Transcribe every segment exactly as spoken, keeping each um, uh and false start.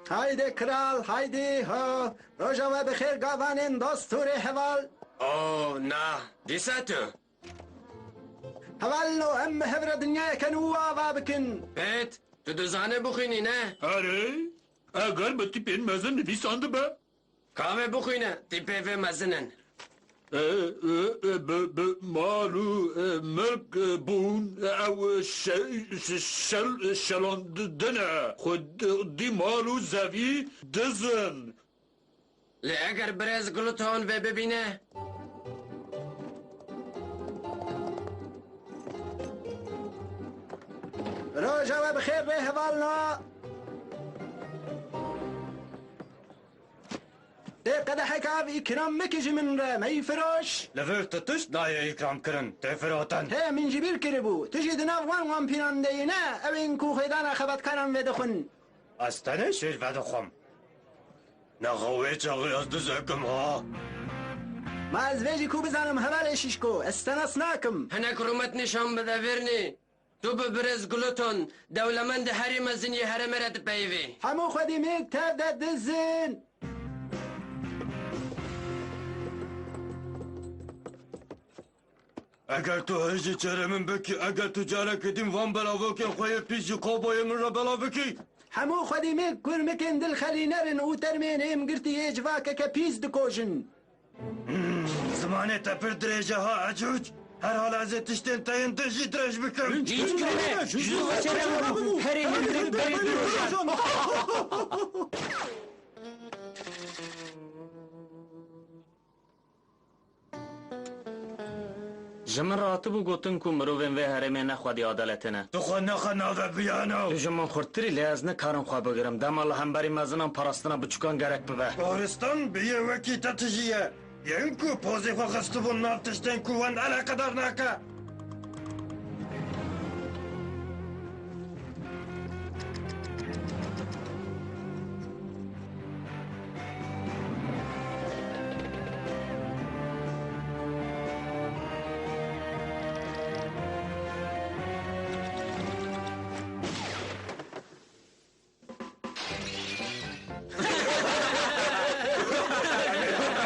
Haydi kral, haydi ho! Roja we bi xêr gavanên dostûrê heval! Oh, na, dîsa tu. Hevalno, em bi hev re dinyayeke nû ava bikin. Pêt, tu dizane bixwînî, ne? Erê, eger bi tîpên mezin nivîsandibe? Ka vê bixwîne, tîpê vê mezin in. E, e, e, bi, bi mal û, e, milk, e, bûn, e, ew, e, şe-, şe-, şel-, şelandine. Xwedî mal û zevî dizin. Lê eger birêz Gluton vê bibîne? Roja we bi xêr rê hevalno. Tê qedehek av îkram bikî ji min re, meyfiroş. Li vir tu tişt nayê îkram kirin, tê firotin. He, min ji bîr kiribû. Tu jî di nav wan wampîran de yî, ne? Ew ên ku xwêdana xebatkaran vedixwin. Ez tenê şêr vedixwim. Nexa wê çaxê ez dizek im ha. Ma ez vê jî ku bizanim hevalê şîşko, ez te nas nakim. Hinek rûmet nîşan bide vêrnî. Tu bi birêz Gluton, dewlemendê herî mezin yê herêmê re dipeyivî. Hemû xwedî mêk tev de dizin. Eger tu hêj î çêrê min bikî, eger tu carekê din van belavokên xwe yê pîs ji kovboyê min re belav bikî. Hemû xwedî mêk kurmikên dilxelîner in û termên êmgirtî yê civakeke pîs dikojin. Hmm, zimanê te pir dirêj e ha, Ecûc. Herhala ez ê tiştên te yên din jî dirêj bikim. Hiç kine, ji zû ve çêre bû. Herê hindik berî dirêj e. Ji min re hatibû gotin ku mirovên vê herêmê ne xwedî adeletê ne. Tu xwe nexe nave biyano. Tu ji min xurttir î, lê ez nikarim xwe bigirim. Dema li hemberî mezinan parastina biçûkan gerek bibe. Goristan bi yê wekî te tijî ye. Yên ku pozê xwe xistibûn nav tiştên ku wan eleqedar nake.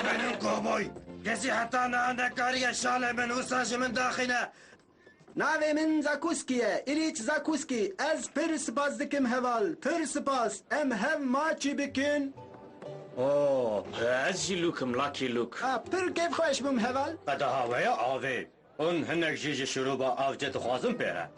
Benim kovboy. Kesî heta niha nekariye şalê min wisa ji min daxîne. Navê min Zakuski ye, Îlîç Zakuski. Ez pir spas dikim heval, pir spas. Em hev maçî bikin. Oo, ez jî Luke im, Lucky Luke. Ha, pir kêfxweş bûm heval. Qedeha we ye avê. Hûn hinek jî ji şirûba avcê dixwazin pê re.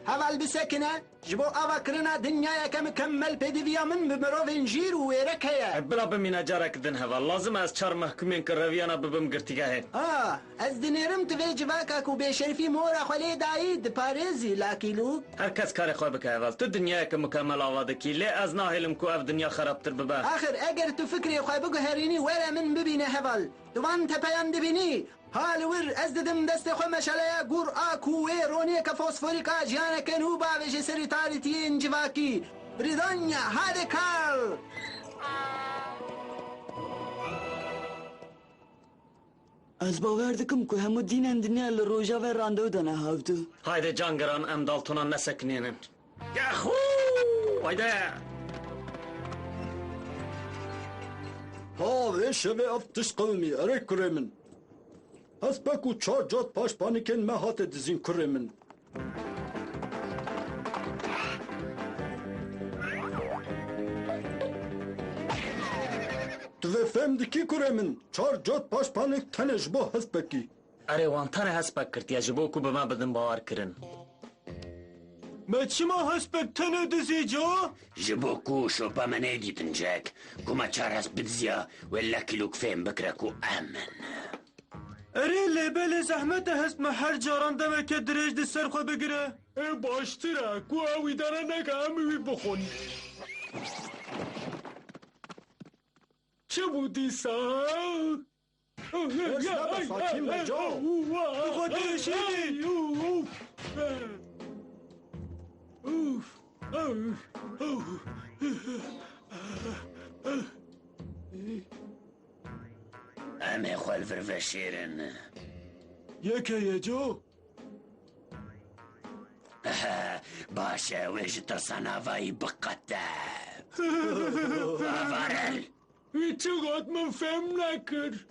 Heval bisekine, ji bo ava kirina dinyayeke mikemmel pêdiviya min bi mirovên jîr û wêrek heye. E, bila bimîne carek din heval. Lazim e ez çar mehkumên kirreviyana bibim girtîgehê. A, ez dinêrim tu vê civaka ku bêşerfî mora xwe lê dayî diparêzî, Lucky Luke. Her kes karê xwe bike heval. Tu dinyayeke mikemmel ava dikî, lê ez nahêlim ku ev dinya xerabtir bibe. Axir eger tu fikrê xwe biguherînî, were min bibîne heval. Tu van tepeyan dibînî? Ha li wir ez didim destê xwe meşaleya gûr a ku wê roniyeke fosforîk a jiyaneke nû bavêje serî tarîtiyên civakî. Britanya, hadi kal! Ez bawer dikim ku hemû dînên dinya li roja ve randew dane hevdu. Hayde can giran, em Daltonan nesekinînin. Yahoo! Hayde! Ha, vê şevê ev tişt qewimî, erê kurê min. Hespek û çar cat paşpanikên me hate dizîn kurê min. Tu vê fêm dikî kurê min? Çar cat paşpanik tenê ji bo hespekî. Erê, wan tenê hespek girtiye ji bo ku bi me bidin bawer kirin. Me çima hespek tenê dizî ca? Ji bo ku şopa me neyê dîtin cek, ku me çar hesp bidiziya, wê Lucky Luke fêm bikire ku em in. Erê, lê belê zehmet e hespek her caran demeke dirêj di ser xwe bigire. Ê baştir e ku ew îdare neke, em wî bixwin. Çi bû dîsa? Hêrs nebe, sakin be, Joe. Tu xwe dirêşînî. Em ê xwe li vir veşêrin. Yeke ye, Joe. Baş e, wê ji tirsa navayî biqete. Avarel! Wî çi got, min fêm nekir.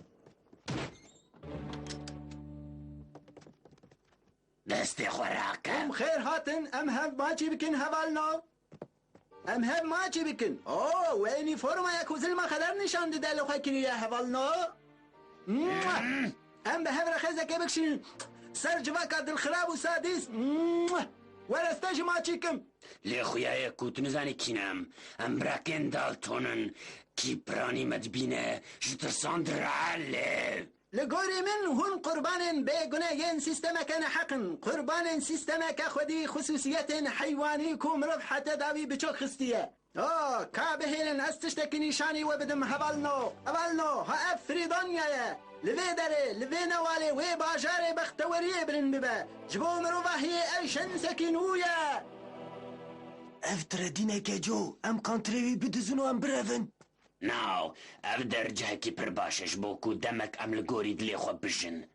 Destê xwe rake. Em xêr hatin, em hev maçî bikin hevalno. Em hev maçî bikin. Oo, wê unîformaya ku zilma xeder nîşan dide li xwe kiriye hevalno. Mua! Em bi hev re xêzekê bikişînin. Ser civaka dilxirab û sadîst. Mua! Were ez te jî maçî kim. Lê xuya ye ku tu nizanî kî ne em. Em birakên Dalton in. Kî piranî me dibîne, ji tirsan direlê. Li gorî min hûn qurbanên bêgune yên sîstemeke neheq in. Qurbanên sîstemeke xwedî xusûsiyetên heywanî ku mirov hete dawî bi çok xistiye. Oh, ka bihêlin ez tiştekî nîşanî we bidim hevalno. Hevalno, ha ev Frîdonya ye. Li vê derê, li vê newalê wê bajarê bexteweriyê bilind bibe. Ji bo mirovahiyê ev şensekî nû ye. Ev tredîneke co, em kantirê wî bidizin û em birevin. Naw, ev der cihekî pir baş e ji bo ku demek em li gorî dilê xwe bijin.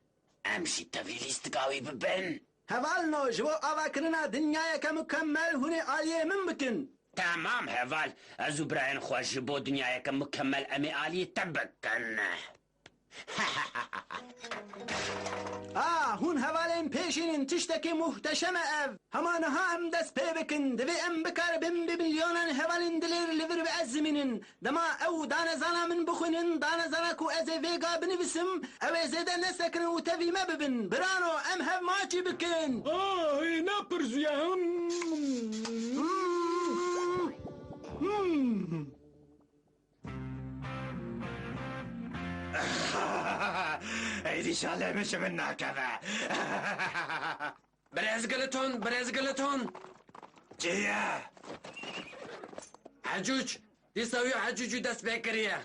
Em jî tevî lîstika wî bibin. Hevalno, ji bo avakirina dinyayeke mukemmel hûn ê aliyê min bikin. Temam heval, ez û birayên xwe ji bo dinyayeke mukemmel em ê aliyê te bikin. Ah, hûn hevalên pêşîn in, tiştekî muhteşem e ev. Hema niha em dest pê bikin. Divê em bikaribin bi milyonan hevalên dilêr li vir bi ez zimînin. Dema ew danezana min bixwînin, danezana ku ez ê vêga binivîsim, ew ê zêde nesekinin û tevî me bibin. Birano, em hev maçî bikin. Ah, ne pir zû ye. Hmm. Hmm. Êdî şalê min ji min nakeve. Birêz Giliton, birêz Giliton. Çi ye? Hecûc, dîsa wî Hecûcî dest pê kiriye.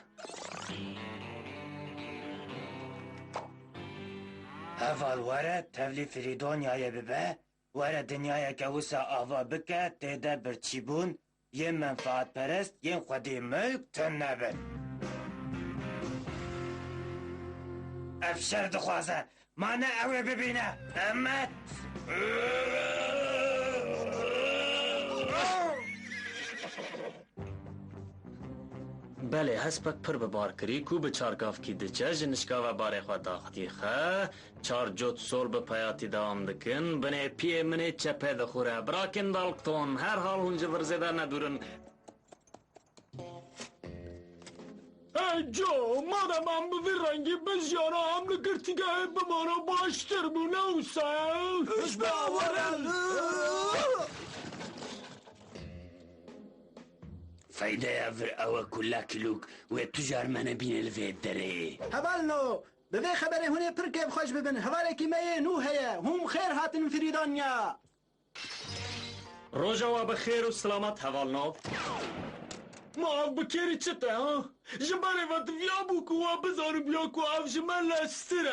Heval were, tevlî Frîdonyayê bibe, were dinyayeke wisa ava bike, tê de birçîbûn, yên menfaatperest, yên xwedî milk tune bin. Ev şer dixwaze, ma ne ew ê bibîne. Emet! Belê, hespek pir bi bar kirî ku bi çargavkî diçe, ji nişka ve barê xwe daxdîxe. Çar cot sol bi peyatî dewam dikin. Binê piyê min ê çepê dixure. Birakên Dalton, herhal hûn ji vir zêde nedûr in. Hey Joe, madem em bi vî rengî bijiyana, em li girtîgehê bimana baştir bû, ne wisa ye? Hişbê aware! Feydeya vir ew e ku Lucky Luke wê tu car me nebîne li vê derê. Hevalno, bi vê xeberê hûn ê pir kêfxweş bibin. Hevalekî me yê nû heye. Hûn bi xêr hatin Frîdanya. Roja we bi xêr û silamet hevalno. Ma ev bi kêrî çi te, ha? Ji berê ve diviya bû ku we bizanibiya ku ev ji me leztir e.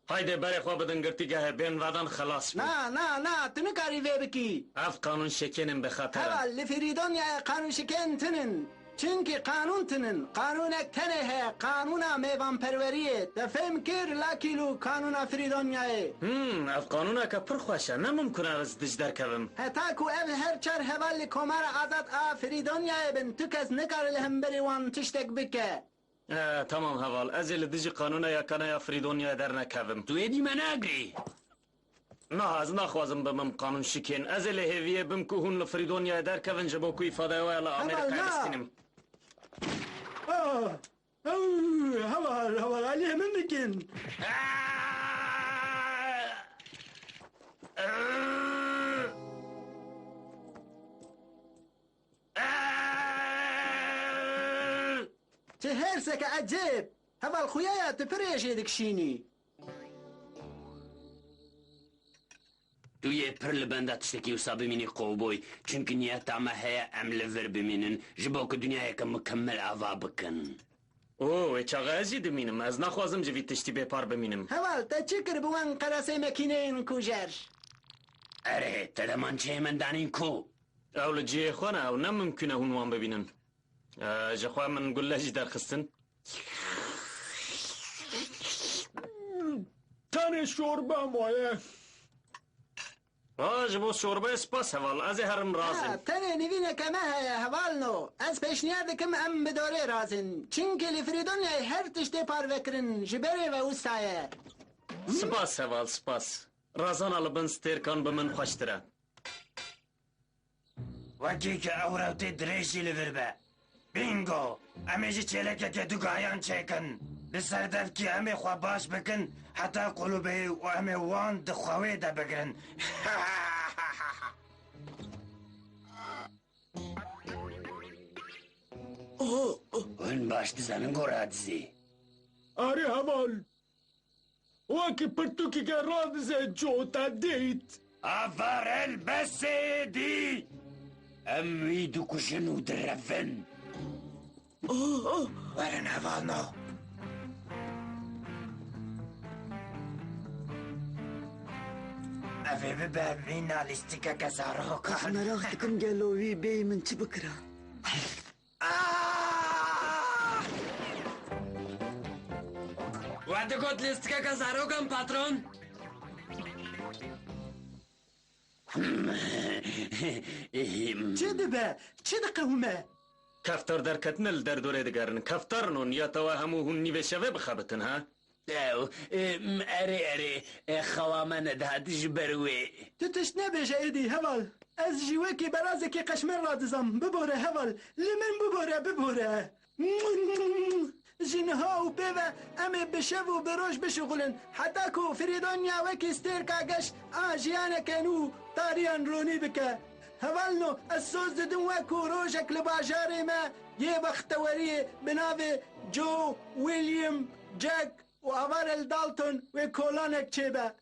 Haydê berê xwe bidin girtîgehê, bên vedan xelas bû. Na, na, na, tu nikarî vê bikî. Ev qanûn şikênên bêxeter in. Heval, li Frîdonyayê qanûn şikên tinin. Çimkî qanûn tinin. Qanûnek tenê heye, qanûna mêvanperweriyê. Te fêm kir, Lucky Luke, qanûna Frîdonyayê? Hmm, ev qanûneke pir xweş e. Ne mimkun e ez dij derkevim. Heta ku ev her çar heval li Komara Azad a Frîdonyayê bin, tu kes nikare li hemberî wan tiştek bike. E, temam heval, ez ê li dijî qanûna yekane ya Frîdonyayê dernekevim. Tu êdî me neagirî. Na, ez naxwazim bibim qanûn şikên. Ez ê li hêviyê bim ku hûn li Frîdonyayê derkevin ji bo ku îfadeya we ya li Amerîkayê bistînim. Ah! Ew, heval, heval, aliyê min bikin. Çi hêrseke ecêb! Heval xuya ya tu pir ê jê dikişînî. Tu yê pir li benda tiştekî wisa bimînî, kovboy, çimkî niyeta me heye em li vir bimînin, ji bo ku dinyayeke mukemmel ava bikin. O, wê çaxa ez jî dimînim. Ez naxwazim ji vî tiştî bêpar bimînim. Heval, te çi kir bi wan qeresê mekîneyên kujer? Erê, te demançeyê min danîn ku? Ew li cihê xwe ne, ew ne mimkun e hûn wan bibînin. E, ji xwe min gule jî derxistin. Tenê şorbe maye. Ha, ji bo şorbeyê spas heval, ez ê herim razim. Ha, tenê nivîneke me heye, hevalno. Ez pêşniyar dikim em bi dorê razin. Çimkî li Frîdonyayê her tiştê parvekirin, ji berê ve wisa ye. Spas heval, spas. Razana li bin stêrkan bi min xweştir e. Wekî ku ew rewtê dirêj jî li vir be. Bingo! Em ê ji çêlekekê du gayan çêkin. Li ser devkî em ê xwe baş bikin heta qulûbeyê û em ê wan di xwewê de bigirin. Hûn baş dizanin ku radizê. Erê heval, wekî pirtûkeke radize cota dêt. Avarel besê dî! Em wî dikujin û direvin. Oh, oh. Werin hevalno. Ev ê bibe mîna lîstikeke zarokan. Ez meraq dikim gelo wî bêyî min çi bikira. Ah! We digot lîstikeke zarokan, patron? Çi dibe? Çi diqewime? Keftar derketine li derdorê digerin. Keftar no, niyeta we hemû hûn nîvê şevê bixebitin, ha? Ew, em, erê, erê, e, xewa me nedihat ji ber wê. Tu tişt nebêje êdî, heval. Ez jî wekî berazekî qeşmer radizam. Bibore, heval. Li min bibore, bibore. Ji niha û pê ve em ê bi şev û bi roj bişuxulin, heta ku Frîdonya wekî stêrka geş a jiyaneke nû tariyan ronî bike. Hevalno, ez soz didim we ku rojek li bajarê me yê bexteweriyê bi navê Joe, William, Jack û Avarel Dalton wê kolanek çêbe.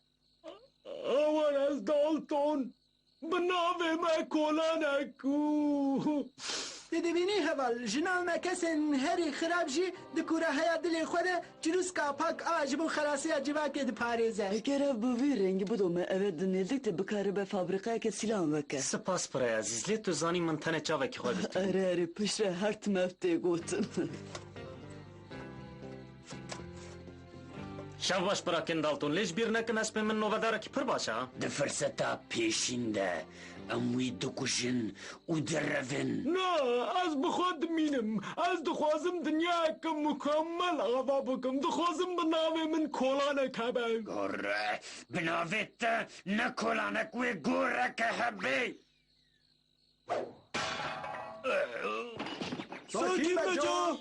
Avarel Dalton, bi navê me kolanek û... Tu dibînî heval, ji nav me kesên herî xirab jî di kûreheya dilê xwe de çirûska pak a ji bo xelasiya civakê diparêze. Eger ev bi vî rengî bidome, ev ê di nêzîk de bikaribe fabrîqayeke sîlan veke. Spas birayê ezîz, lê tu zanî min tenê çavekî xwe girtibû. Erê, erê, piştre her tim ev tê gotin. Şev baş bira Ken Dalton, lê ji bîr nekin hespê min novedarekî pir baş e. Di firseta pêşîn de em wî dikujin û direvin. Na, ez bi xwe dimînim. Ez dixwazim dinyayeke mukemmel ava bikim. Dixwazim bi navê min kolanek hebe. Gore, bi navê te ne kolanek wê goreke hebe. Sakîn be, Joe.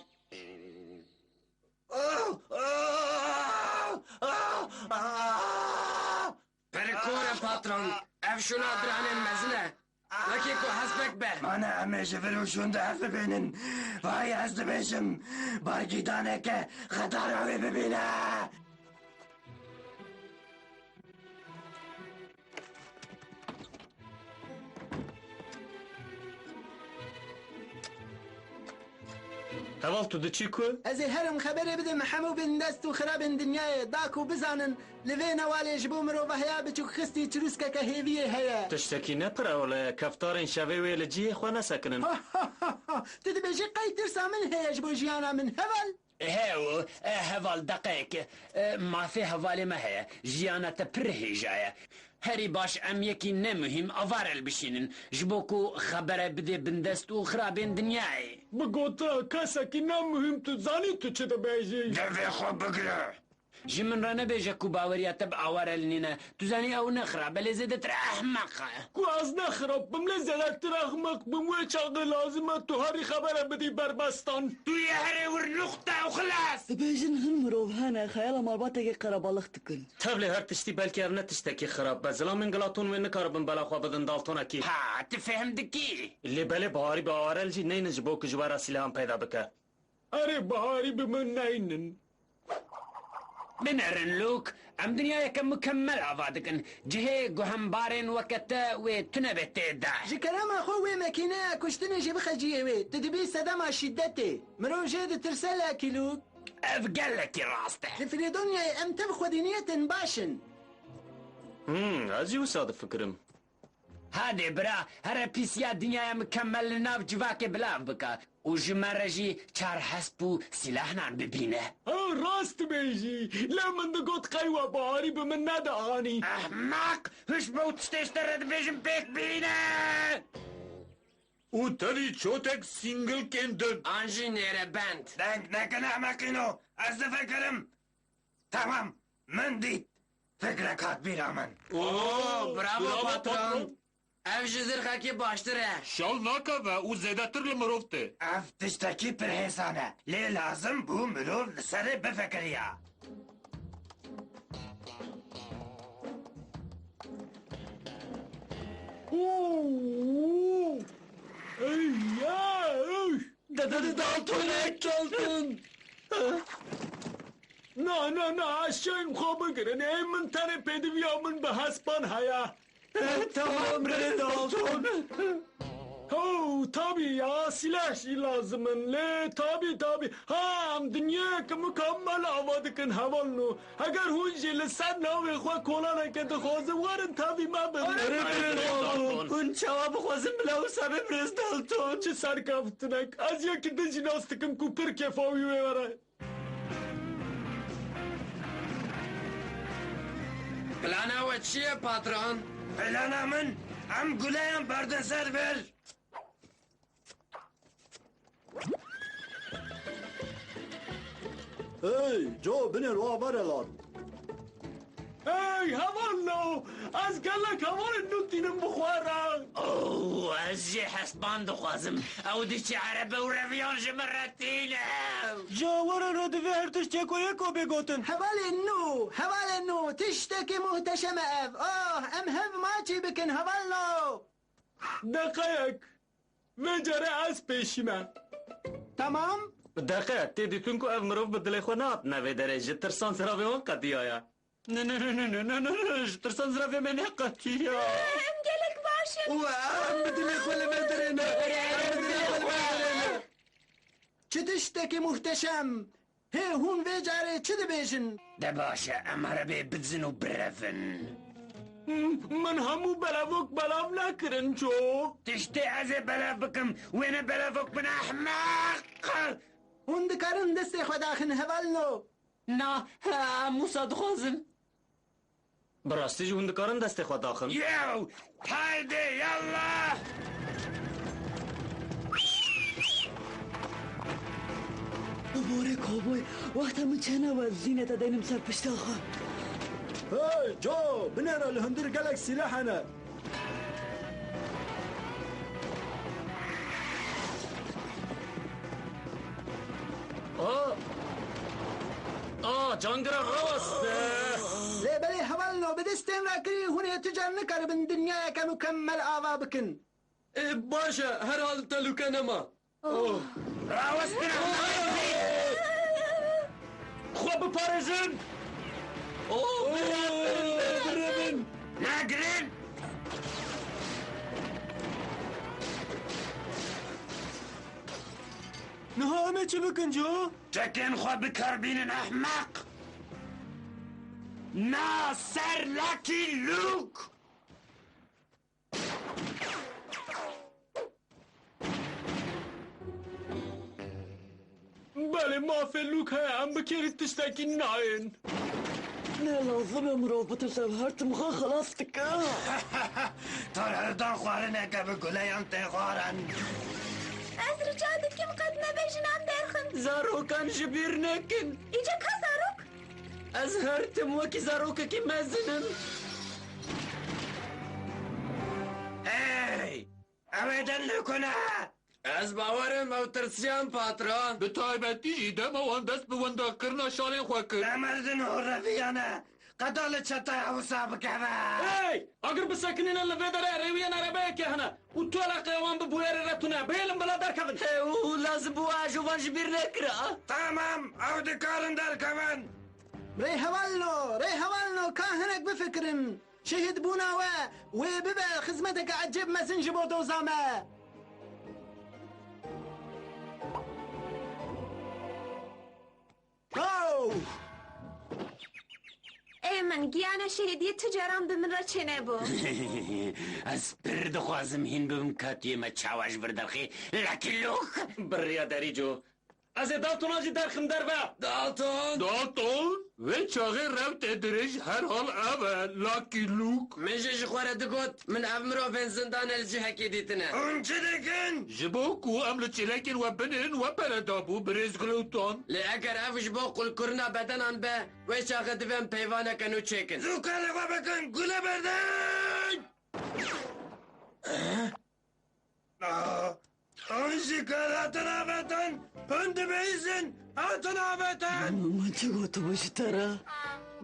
Perikore patron, ev şûna diranên mezin e. Wekî ku hespek be. Mane em ê ji vir û şûn de hev bibînin. Vay ez dibêjim, bargîdaneke xedara wê bibîne. Heval, tu diçî ku? Ez ê herim xeberê bidim hemû bindest û xirabên dinyayê, da ku bizanin li vê newalê ji bo mirovahiya biçûkxistî çirûskeke hêviyê heye. Tiştekî ne pir ewle ye, keftarên şevê wê li cihê xwe nesekinin. Tu dibêjî qey tirsa min heye ji bo jiyana min, heval? Hew, e, heval, deqeyek, e, mafê hevalê me heye. Jiyana te pir hêja ye. Herî baş em yekî ne muhîm avarel bişînin, ji bo ku xebere bidê bindest û xirabên dinyayê. Bi gotina kesekî ne muhîm tu zanî tu çi dibêjî? Devê xwe bigire. Ji min re nebêje ku baweriya te bi awarel nîne. Tu zanî ew ne xirab e, lê zêdetir ehmeq e. Ku ez ne xirab bim, lê zêdetir ehmeq bim, wê çaxê lazim e tu herî xebere bidî berbestan. Tu yê herê wir nuqte û xilas. Dibêjin hin mirov hene, xeyala malbateke qerebalix dikin. Tevlê her tiştî, belkî ev ne tiştekî xirab be. Zilamên Glaton wê nikaribin bela xwe bidin Daltonekî. Ha, tu fêhm dikî? Lê belê Baharî bi Awarel jî neynin ji bo ku ji we re sîlehan peyda bike. Erê, Baharî bi min neynin. Binerin Luke, em dinyayeke mukemmel ava dikin. Cihê guhembarên weke te wê tune be tê de. Ji kerema xwe wê mekîneya kuştinê jî bixe cihê wê. Tu dibî sedema şîdetê. Mirov jê ditirse Lucky Luke. Ev gelekî rast e. Li Freedonyayê em tev xwedî niyetin baş in. Hmm, ez jî wisa difikirim. Hadê bira, here pîsiya dinyaya mikemmel li nav civakê bila bike û ji me re jî çar hesp û sîlahnan bibîne. Ew rast dibêjî, lê min digot qey we bawerî bi min nedianî. Ehmeq! Hiş be û tiştê ji te re dibêjim pêk bîne! Û tevî çotek sîngilkên din. An jî nêrebend. Deng nekin ehmeqîno, ez difikirim. Tamam, min dît. Fikrek hat bîra min. Oo, bravo, bravo, patron. Patron. Ev ji zirxekî baştir e. Şal nakeve û zêdetir li mirov tê. Ev tiştekî pir hêsan e. Lê lazim bû mirov li serê bifikiriya. Oo! Ey ya! Ey! Dede Dalton, Dalton! Na, na, na, ez şên xwe bigirin. Ê min tenê pêdiviya min bi hespan heye. Tamam, birê Dalton. Ho, tabî ya, sîleh jî lazim in. Lê tabî, tabî. Ha, em dinyayeke mukemmel ava dikin hevalno. Heger hûn jî li ser navê xwe kolaneke dixwazin, werin tevî me bin. Erê, birê Dalton. Hûn çawa bixwazin bila wisa be, birêz Dalton? Çi serkeftinek. Ez yekî din jî nas dikim ku pir kêfa wî wê were. Plana we çi ye, patron? Plana min, em guleyan berdin ser vir. Hey, Joe, binêr wa vere lan. Hey, hevalno! Ez gelek hevalên nû tînim bi xwe re. Oh, ez jî hespan dixwazim. Ew diçe erebe û reviyan ji min re tîne. Ca were re divê her tişt yeko yeko bê gotin. Hevalên nû, hevalên nû, tiştekî muhteşem e ev. Oh, em hev maçî bikin, hevalno. Deqeyek. Vê care ez pêşî me. Tamam. Deqe, tê dîtin ku ev mirov bi dilê xwe nehatine vê derê, ji tirsan ziravê wan qetiyaye. Ne, ne, ne, ji tirsan ziravê me neqetiya. Em gelek baş in. Û em bi dilê xwe li vê derê ne. Em bi dilê xwe li vê derê ne. Çi tiştekî muhteşem. Hê hûn vê carê çi dibêjin? De baş e, em erebê bidizin û birevin. M-, min hemû belevok belav nekirin, Joe. Tiştê ez ê belav bikim, wê ne belevok bin, ehmeq! Hûn dikarin destê xwe daxin, hevalno. Na, em wisa dixwazin. Bi rastî jî hûn dikarin destê xwe daxin. Yew! Haydê yallah! Biborê kovboy, wexta min çene we zînete deynim ser pişta xwe. Hey, Joe, binêre li hundir gelek sîleh hene. A! A, cangira raweste! Lê belê hevalno, bi destên rakirî hûn ê tu car nikaribin dinyayeke mukemmel ava bikin. Ê, baş e, herhal telûke nema. Oh. Rawestin! Xwe biparêzin! Oh, birevin! Birevin! Nagirin! Niha em ê çi bikin, Joe? Çekên xwe bi kar bînin, ehmeq! Na ser Lucky Luke! Belê, mafê Luke heye, em bi kêrî tiştekî nayên. Ne lazim e mirov bitirse, ev her tim xwe xilas dike. Tor hildan xwarineke bi guleyan tê xwarin. Ez rica dikim qet nebêjin em derxin. Zarokan ji bîr nekin. Îca ka zarok? Ez her tim wekî zarokekî mezin im. Hey! Ew ê din li ku ne? Ez bawer im ew tirsiyan, patron. Bi taybetî jî dema wan dest bi wendakirina şalên xwe kir. Demerdin û reviyane. Qeda li çetaya wisa bikeve. Hey! Agir bisekinîne li vê derê rêwiyên erebeyekê hene. Û tu eleqeya wan bi bûyerê re tune. Bihêlin bila derkevin. He, û lazim bû ajovan ji bîr nekira. Tamam, ew dikarin derkevin. Rê hevalno, rê hevalno, ka hinek bifikirin. Şehîdbûna we wê bibe xizmeteke ecêb mezin ji bo doza me. Ho! Ê min, giyana şehîdiyê tu caran bi min re çênebû. Ez pir dixwazim hîn bibim ka tu yê me çawa ji vir derxî, Lucky Luke. Bi riya derî co. Ez ê Daltona jî derxim derve. Dalton! Dalton! Wê çaxê rewtê dirêj herhal ev e, Lucky Luke. Min jî ji xwe re digot, min ev mirovên zindan e li cihekê dîtine. Hûn çi dikin? Ji bo ku em li çêlekên we binin, we pere dabû, birêz Glowton. Lê eger ev ji bo qulkirina bedenan be, wê çaxê divê em peyvaneke nû çêkin. Zû karê xwe bikin, gule berdin! Ah, hûn ji kar hatin avêtin, hûn dibihîzin, hatin avêtin! Min çi gotibû ji te re?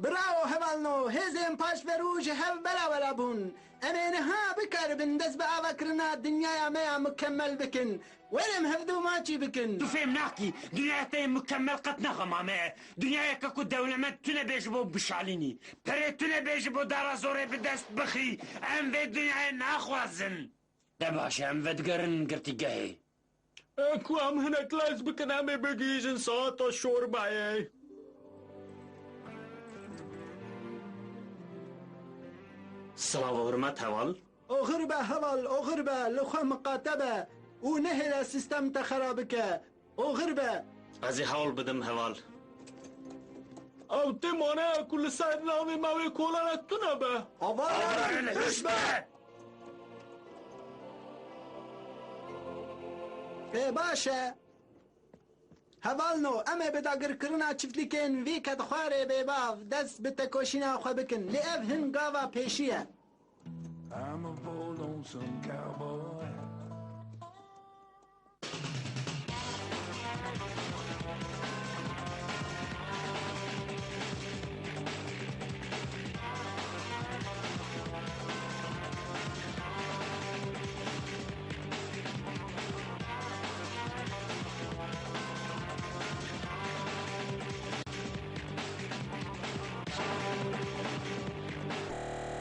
Bravo hevalno, hêzên paşverû ji hev berawera bûn. Em ê niha bikaribin dest bi avakirina dinyaya me ya mukemmel bikin. Werin hevdû maçî bikin. Tu fêm nakî, dinyaya te yê mukemmel qet ne xema me ye. Dinyayeke ku dewlemend tune bê ji bo bişalînî. Perê tune bê ji bo dara zorê bi dest bixî. Em vê dinyayê naxwazin. De baş e, em vedigerin girtîgehê. E, ku em hinek lez bikin, em ê bigihîjin saeta şorbayê. Silav û hurmet heval. Oxir be heval, oxir be, li xwe miqate be û nehêle sîstem te xera bike. Oxir be. Ez ê hewl bidim heval. Ew tê maneya ku li ser navê me wê kolerek tune be. Avarê hiş be. Ê baş e. Hevalno, em ê bi dagirkirina çiftlikên vî kedxwarê bêbav dest bi tekoşîna xwe bikin. Lê ev hin gava pêşî ye. I'm a poor lonesome cowboy.